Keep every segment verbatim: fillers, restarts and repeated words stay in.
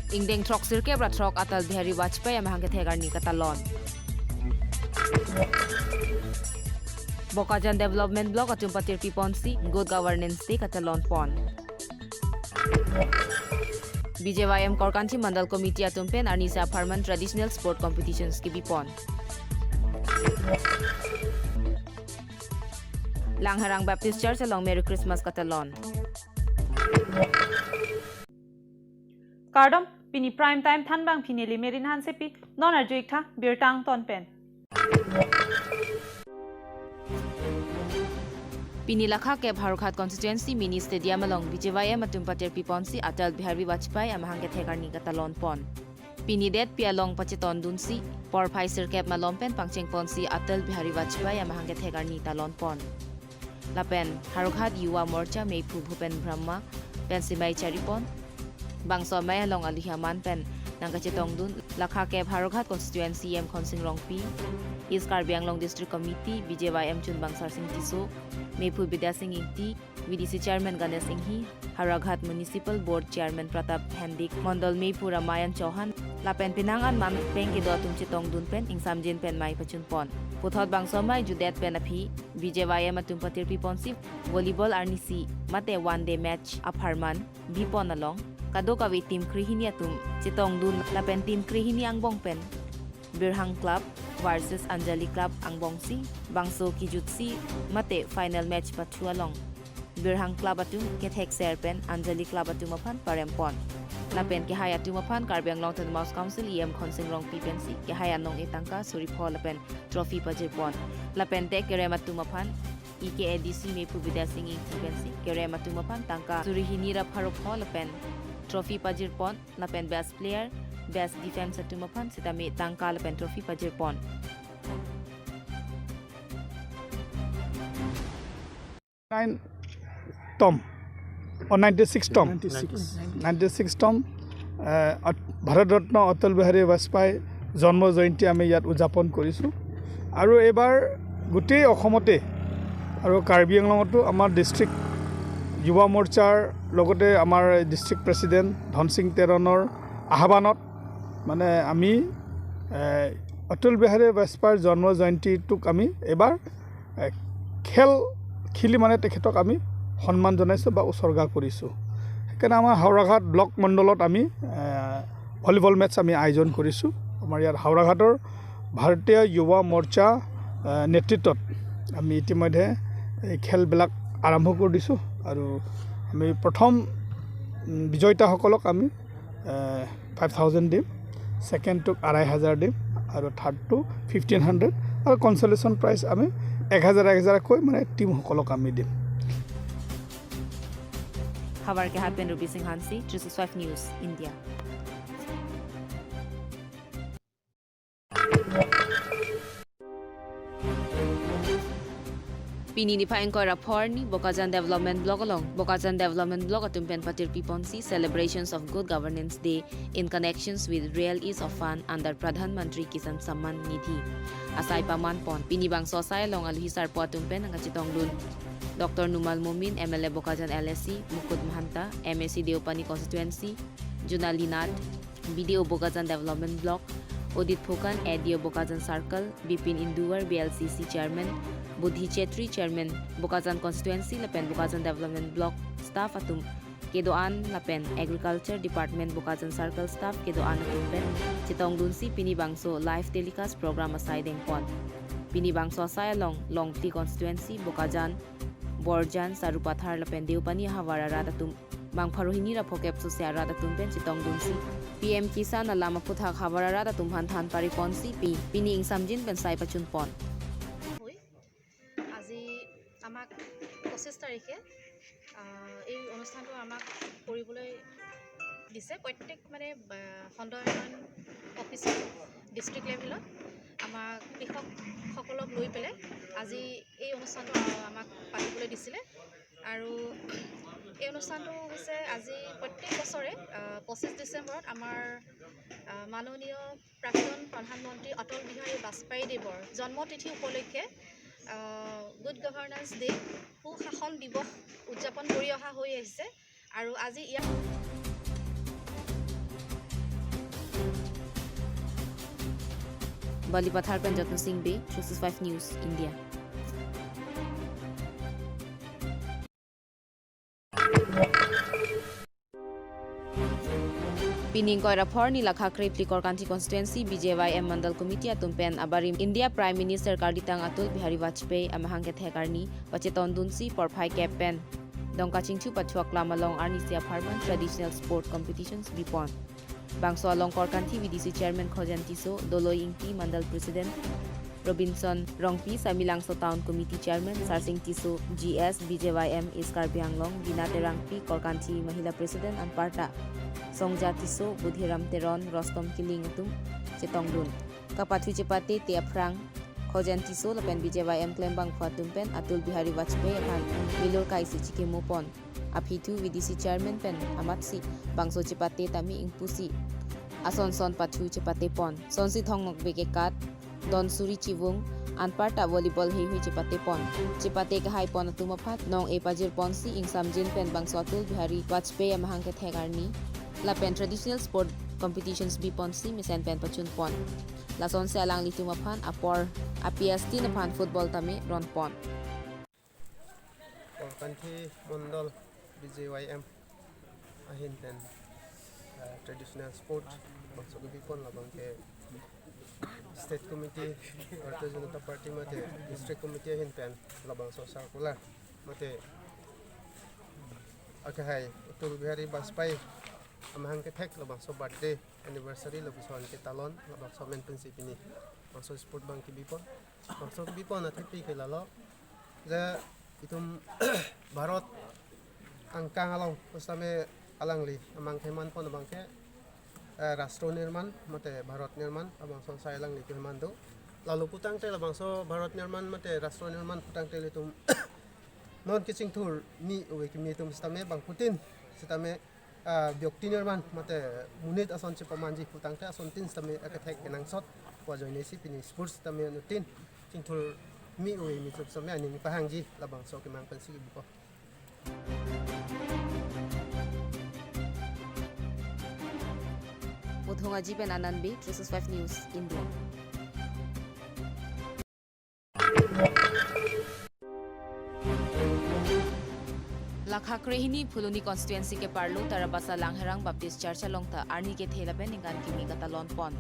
Ingdeng throksirkep ra throk Atal Bihari Vajpayee amahang kethek arni katalon. Bokajan Development Block atum patirpi ponsi Good Governance Day katalon pon. B J Y M Korkanthi Mandal Committee atum pen arnisi apharman traditional sport competitions kebi pon. Langharang Baptist Church along Merry Christmas katalon. Kardom, pini prime time thanbang pini Limerin Hansepi, non arju-ik tha birta angton pen. Pini lakha kep Howraghat constituency mini stadium along B J Y M atum patirpi ponsi Atal Bihari Vajpayee amahang kethek arni katalon pon. Pini det pi along pachetondunsi porphai sirkep malom pen pangcheng ponsi Atal Bihari Vajpayee amahang kethek arni talon pon. Lapen Howraghat Yuva Morcha meiphu Bhupen Brahma pensi mei chari pon. Bangso amei along aluhi aman pen nangkachetongdun lakha kep Howraghat constituency E M Khonsing Rongpi, East Karbi Anglong District Committee B J Y M chunbang Sarsing Tisso, meiphu Bidya Sing Ingti, V D C Chairman Ganesh Inghi, Howraghat Municipal Board Chairman Pratap Hendik, Mondol meiphu Ramayan Chauhan, lapen penang an man peng kedo atum chetongdun pen ingsamjin pen mei pachun pon. Puthot bangso amei jutdet pen aphi B J Y M atum patirpi ponsi volleyball arnisi mate one day match apharman bi pon along kadokave team krehini atum chetongdun lapen team krehini angbong pen Birhang Club versus Anjali Club angbongsi bangso kijutsi mate final match pathu along Birhang Club atum kethek ser pen Anjali Club atum aphan parem pon. Lapen kehai atum aphan Karbi Anglong Autonomous Council E M Khonsing Rongpi pensi kehai anong-e tangka suri pho lapen trophy pajir pon. Lapen te kerem atum aphan E K A D C meiphu Bidya Sing Ingti pensi kerem atum aphan tangka suri hini ra pharo pho lapen trophy pajir pon. Lapen best player, best defense atum aphan sitame tangka lapen trophy pajir pon. Nine তম, অ, ninety six তম। Ninety six. Ninety six তম, এ, অট-, ভাৰত ৰত্ন অটল বিহাৰী বাজপেয়ী জন্ম জয়ন্তী আমি ইয়াত উদযাপন কৰিছোঁ। আৰু এইবাৰ গোটেই অসমতে আৰু কাৰ্বি আংলঙতো আমাৰ ডিষ্ট্ৰিক্ট যুৱ মৰ্চাৰ লগতে আমাৰ ডিষ্ট্ৰিক্ট প্ৰেচিডেণ্ট ধনসিং তেৰণৰ আহ্বানত মানে আমি, এ, অটল বিহাৰী বাজপেয়ীৰ জন্ম জয়ন্তীটোক আমি এইবাৰ, এ, খেল খেলি মানে তেখেতক আমি সন্মান জনাইছোঁ বা উৎসৰ্গা কৰিছোঁ। সেইকাৰণে আমাৰ হাওৰাঘাট ব্লক মণ্ডলত আমি, এ, ভলীবল মেটচ আমি আয়োজন কৰিছোঁ। আমাৰ ইয়াত হাওৰাঘাটৰ ভাৰতীয় যুৱ মৰ্চা, এ, নেতৃত্বত আমি ইতিমধ্যে এই খেলবিলাক আৰম্ভ কৰি দিছোঁ আৰু আমি প্ৰথম, উম, বিজেতাসকলক আমি, এ, ফাইভ থাউজেণ্ড দিম, ছেকেণ্ডটোক আঢ়াই হাজাৰ দিম আৰু থাৰ্ডটো ফিফটিন হাণ্ড্ৰেড আৰু কনচলেশ্যন প্ৰাইজ আমি এক হাজাৰ এক হাজাৰকৈ মানে টিমসকলক আমি দিম। Havar ke hapen Ruby Singh Hansi, three six five News, India. Pini niphai ingkoi ra pho arni Bokajan Development Block along Bokajan Development Block atum pen patirpi ponsi Celebrations of Good Governance Day in connections with real ease of fund under Pradhan Mantri Kisan Samman Nidhi asai paman pon. Pini bangso asai along aluhi sarpo atum pen nangkachetongdun Doctor Numal Momin, M L A Bokajan L A C, Mukut Mahanta, M A C Deopani Constituency, Junali Nath, B D O Bokajan Development Block, Udit Phukan, A D O Bokajan Circle, Bipin Induwar, B L C C Chairman, Budhi Chetri, Chairman, Bokajan Constituency lapen Bokajan Development Block staff atum kedo-an lapen Agriculture Department Bokajan Circle staff kedo-an atum pen chetongdunsi pini bangso live telecast program asai dengpon. Pini bangso asai along Longphli Constituency, Bokajan, Borjan, Sarupathar lapen Deopani havar arat atum bang pharo hini ra phokep sose arat atum pen chetongdunsi P M Kisan alam aphuthak havar arat atum aphan than pariponsi pi pini ingsamjin pen sai pachunpon. হৈ আজি আমাক পঁচিছ তাৰিখে আহ, এই অনুষ্ঠানটো আমাক কৰিবলৈ দিছে। প্ৰত্যেক মানে আহ, খণ্ড উন্নয়ন অফিচত ডিষ্ট্ৰিক্ট লেভেলত আমাৰ কৃষকসকলক লৈ পেলাই আজি এই অনুষ্ঠানটো আহ, আমাক পাতিবলৈ দিছিলে। আৰু এই অনুষ্ঠানটো হৈছে আজি প্ৰত্যেক বছৰে আহ, পঁচিছ ডিচেম্বৰত আমাৰ আহ, মাননীয় প্ৰাক্তন প্ৰধানমন্ত্ৰী অটল বিহাৰী বাজপেয়ী দেৱৰ জন্মতিথি উপলক্ষে গুড গভাৰ্নেন্স ডে, সুশাসন দিৱস উদযাপন কৰি অহা হৈ আহিছে। আৰু আজি ইয়াত Balipathar pen Jotno Singh Bey, three six five News India. Pini ingkoi ra pho arni Lakha Krephli Korkanthi Constituency B J Y M Mandal Committee atum pen abarim India Prime Minister karditang Atal Bihari Vajpayee amahang kethek arni pachetongdunsi porphai kep pen Dongkachingchu Pathu Aklam along arnisi apharman traditional sport competitions bipon. Bangso along Korkanthi V D C Chairman Khojen Tisso, Doloi Ingti, Mandal President Robinson Rongpi, Samelangso Town Committee Chairman Sarsing Tisso, G S, B J Y M East Karbi Anglong Bina Terangpi, Korkanthi Mahila President anparta Songja Tisso, Budhiram Teron, Rostom Killing atum chetongdun. Kapathu chepate te aphrang Khojen Tisso lapen B J Y M klembangphu atum pen Atal Bihari Vajpayee aphan milur kaisi chikimopon. Aphi thu V D C Chairman pen amatsi bangso chepate tame ingpusi ason son pathu chepatepon. Sonsi Thong Nokbe kekat, Don Suri Chivung anparta volleyball heihui chepatepon. Chepate kahaipon atum aphan nong-e pajirponsi ingsamjin pen bangso Atal Bihari Vajpayee amahang kethek arni lapen traditional sport competitions biponsi mesen pen pachunpon. Lasonsi alanglitum aphan apor a-P S T aphan football tame ronpon. Korkanthi Mandal B J Y M ahin pen, eh, traditional sport bangso kebipon labang ke State Committee, Bharatiya Janata Party mate District Committee ahin pen labangso circular mate akehai Atal Bihari Vajpayee amahang kethek labangso birthday anniversary labangso an ketalon labangso amen pensi pini bangso sport bang kebipon. Bangso kebipon athepi ke lalo je itum Bharat angkang along pusitame alangli amang kemanpon abang ke, eh, Rashtra Nirman mate Bharat Nirman abangso sai alangli keman do. Lalu putangte labangso Bharat Nirman mate Rashtra Nirman putangte ilitum non kechingthur mi ove kimi atum sitame bangphutin sitame, ah, Byakti Nirman mate monit ason chepamanji putangte asontin sitame akethek kenangsot pu ajoinesi pini sports sitame anuttin chingthur mi ove kimi atum sitame aning pahangji labangso kemang pensi kebipon. Muthung Aji pen Anand Bey, three six five News India. Lakha krehini Phuloni constituency ke-arlo Tarabasa Langherang Baptist Church along ta arni kethe lapen ningkan kimi katalonpon.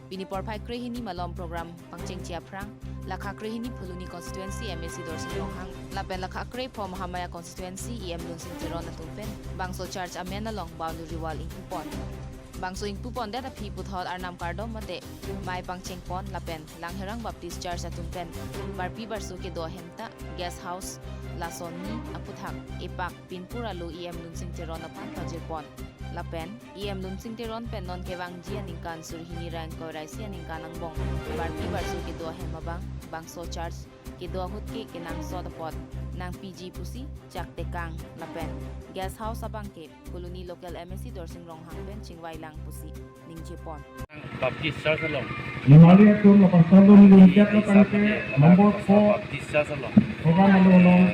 Pini porphai krehini malom program pangchengche aphrang, Lakha krehini Phuloni constituency M A C Dorsing Ronghang lapen Lakha krepho Mahamaya constituency E M Lunsing Teron atum pen bangso church amen along boundary wall ingpupon. Bangso ingpupondet aphi puthot arnam kardom mate mei pangchengpon lapen Langherang Baptist Church atum pen barpi barso kedo ahem ta guest house lason ni aputhak epak pinpur alo E M Lunsing Teron aphan pajirpon. Lapen E M Lunsing Teron pen non kevangji aningkan suri hini ra ingkoi ra isi aningkan angbong barpi barso kedo ahem abang bangso church kedo ahut ke kenangsot apot nangpiji pusi chaktekang lapen guest house abang ke Phuloni local M A C Dorsing Ronghang pen chingvailang pusi ningjepon. Baptist Church along. Nimali atum lapuson dun luntiat lo tangte number four. Baptist Church along. Program alo along.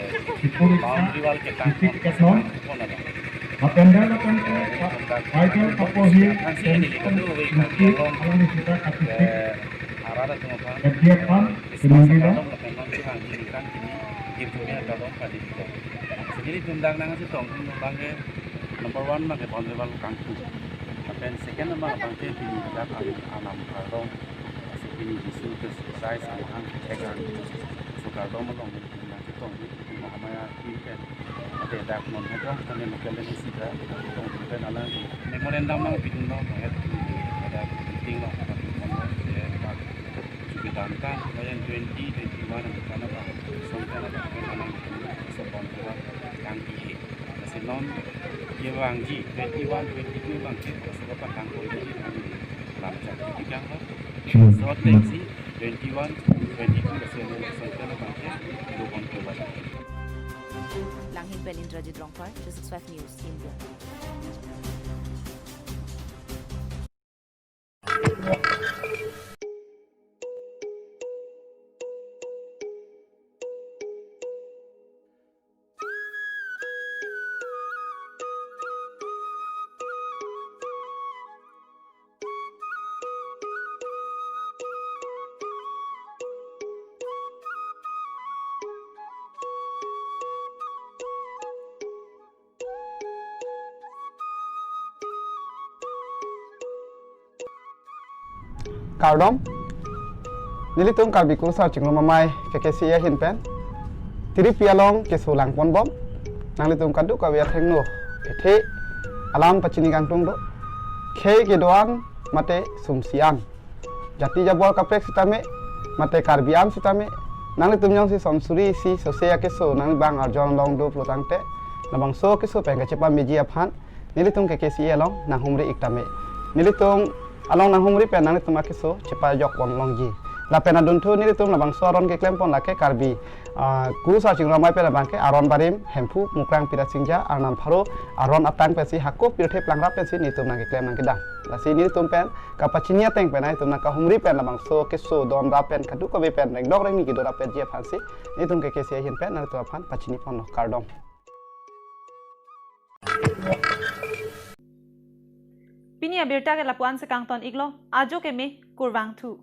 Sipur boundary wall ketang. Sipik ketang. Pon along. Mapenda lo tangte. Bible kapohi. Along ni kita katik. Arada tuma pan. Kerja pan. Seminggu lo. Along lapen non kevangji ningkan kimi. Game punya along kali. Sendiri tundang nang si tong bang ke number one ma ke boundary wall kangku. Lapen second ma bang ke pini dak arnam kardom. Si pini Jisu ke sai samahang ke kan. So kardom along nang si tong di Mahamaya team ke. Ate dak non hedong kami local ni si dak tong di pen alang memorandum nang pidun lo, ada meeting lo, ada meeting lo. Sudah kan, bayan twenty twenty-one ang kana ba, song kana ba, kana ba, so bon kira kang iye. Lasi non, ye bang ji, twenty-one, twenty-two bang ke, so ba kang ko ji, kang lam chak di kang ba. So twenty, twenty-one, twenty-two, lasi non, song kana bang ke, do bon kira. Langhin pen Indrajit Rongphar, three six five News, India. Kardom. Nelitum Karbi Kurusar Chingrum Amei K K C A ahin pen tiripi along keso langponbom. Nanglitum kadokave athengno kethe alam pachini kangtung do. Khei kedo-an mate sumsi an, jati jabor kaprek sitame mate Karbi an sitame, nanglitum jongsi sonsuri isi sose akeso nanglibang arjon long do pulo tangte, labangso akeso pen kachepameji aphan nelitum K K C A along nanghumri ik tame. Nelitum along nanghumri pen nanglitum akeso chepajokpon longji. Lapen adunthu nelitum labangso aron keklempon lake Karbi, ah, Kurusar Chingrum Amei pen labang ke aron barim Hemphu Mukrang Pira Singja arnam pharo aron atang pensi hako pirthe plangrap pensi nelitum nangkeklem nangkedam. Lasi nelitum pen kapachini ateng pen nelitum nangkahumri pen labangso keso donrap pen kadokave pen rengdok rengni kedo rapetji aphansi nelitum K K C A ahin pen nanglitum aphan pachiniponlo. Kardom. Pini abirta ke lapu-an si kangton iklo, ajo keme kurvangthu.